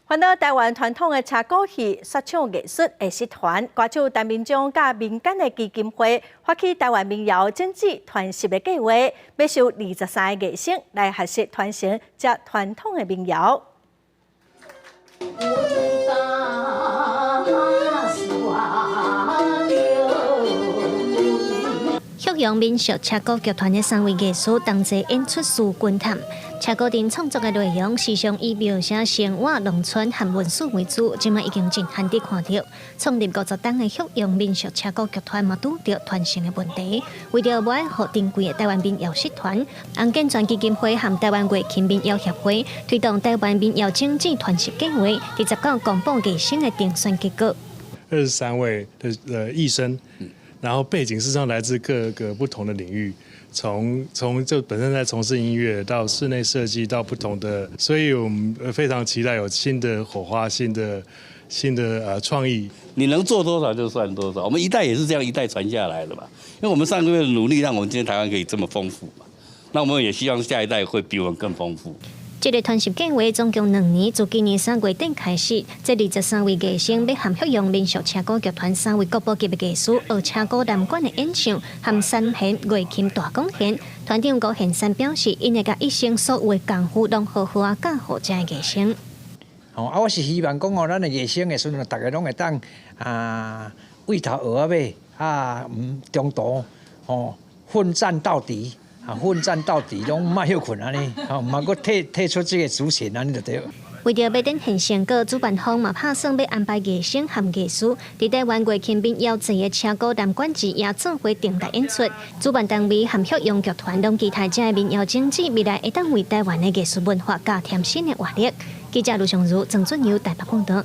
翻到台灣傳統的車鼓戲說唱藝術藝術團，歌手陳明章佮民間的基金會發起台灣民謠種子傳習的計劃，欲收23个藝生來學習傳承這傳統的民謠。旭陽民俗車鼓劇團的三位藝師同齊演出《思君探》。車鼓陣創作的內容時常以描寫生活、農村和文史為主，這馬已經真罕得看著。創立50冬的旭陽民俗車鼓劇團嘛，拄著傳承的問題，為著無愛予珍貴的台灣民謠失傳，洪建全基金會和台灣月琴民謠協會推動台灣民謠種子傳習計劃，佇19公布藝生的遴選結果。 23位的藝生，然後背景事實上來自各個不同的領域，從就本身在從事音樂到室內設計到不同的，所以我們非常期待有新的火花、新的創意。你能做多少就算多少，我們一代也是這樣一代傳下來的嘛。因為我們上個月的努力，讓我們今天台灣可以這麼豐富嘛。那我們也希望下一代會比我們更豐富。這個傳習計劃總共2年，自今年3月底開始，這23位藝生欲和旭陽民俗車鼓劇團三位國寶級的藝師學車鼓南管的演唱和三弦月琴大管弦。團長高賢山表示，𪜶會共一生所有的功夫攏好好仔教予這个藝生。哦，啊，我是希望講哦，咱的藝生的時陣，逐个攏會當啊，為頭學到尾啊，毋中途吼奮戰到底。啊，奮戰到底，攏莫歇睏按呢，吼，毋通閣退出這個主線按呢就對。為著欲展現成果，主辦方嘛拍算欲安排藝生和藝師佇台灣月琴民謠祭的車鼓南管之夜做伙登台演出。主辦單位和旭陽劇團攏期待這个民謠種子未來會當為台灣的藝術文化加添新的活力。記者盧尚如、鄭俊友台北報導。